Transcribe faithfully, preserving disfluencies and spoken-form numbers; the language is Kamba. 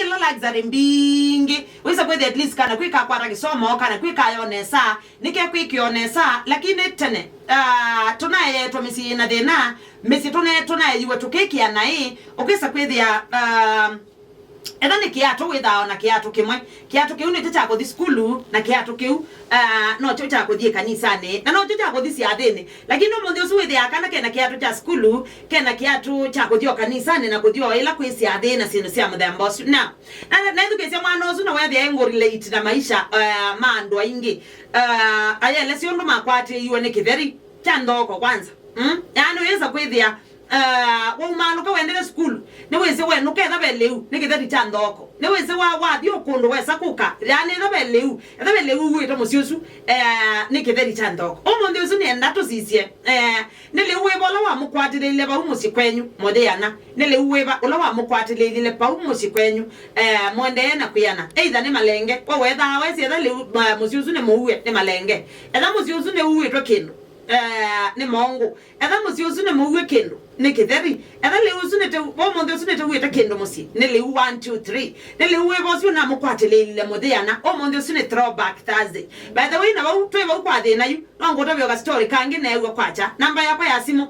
ĩla luxury mbingĩ. Wĩsa kwĩthĩa at least kana kwĩkakwata kĩsomo, kana kwĩkayonesa, nĩkekwĩkĩonesa, lakini tene, ah, tũnaeetwa mĩsyĩ yĩna thĩna, mĩsyĩ tũne-, tũnaeiwe tũkĩkĩa naĩ, ũkĩsa kwĩthĩa, ah, etha nĩ kĩatũ wĩthaa o na kĩatũ kĩmwe, kĩatũ kĩu nĩkyo kya kũthi sukulu, na kĩatũ kĩu, ah, nokyo kya kũthi kanisanĩ, na nokyo kya kũthi syathĩnĩ. Lakini ũmũnthĩ ũsu wĩthĩaa kana kena kĩatũ kya sukulu, kena kĩatũ kya kũthi o kanisanĩ na kũthi o ĩla kwĩ syathĩ na syĩndũ sya mũthemba ũsu. Na, na, naithukĩĩsya mwana ũsu na weethĩa engũrelate na maisha, ah, ma andũ aingĩ. Ah, ayelesya ũndũ makwatĩiwe nĩ kĩtheri kya nthoko kwanza. Mm? Yaani wĩsa kwĩthĩa, ah, waumaalũka wendete sukulu, nĩwĩsĩ wenũka etha ve lĩu, nĩ kĩtheri kya nthoko. Nĩwĩsĩ wa, wathi o kũndũ wesa kũka, yaani etha ve lĩu, etha ve lĩu uuĩte mũsyĩ ũsu, eh, nĩ kĩtheri kya nthoko. Ũmũnthĩ ũsu nĩenda tũsisye, eh, nĩ lĩu wĩva ũla wamũkwatĩlĩile vau mũsyĩ kwenyu, mũthĩana? Nĩ lĩu wĩva ũla wamũkwatĩlĩilile vau mũsyĩ kwenyu, eh, mũendee na kwĩana? Either nĩ malenge, we wethaa wesĩ etha lĩu, eh, mũsyĩ ũsu nĩ mũue, nĩ malenge. Etha mũsyĩ ũsu nĩuĩtwe kĩndũ, eh, nĩ mongũ. Etha mũsyĩ ũsu nĩ mũue kĩndũ, nĩ kĩtheri. Etha lĩu ũsu nĩte-, ũmũnthĩ ũsu nĩteuĩte kĩndũ mũsyĩ, nĩ lĩu one, two, three. Nĩ lĩu wĩva ũsu namũkwatĩlĩilile mũthĩana? Ũmũnthĩ ũsu nĩ Throwback Thursday. By the way, na vau, twĩ vau kwa thĩna yu, no ngũtavya ka story kangĩ neew'a kwakya. Namba yakwa ya simũ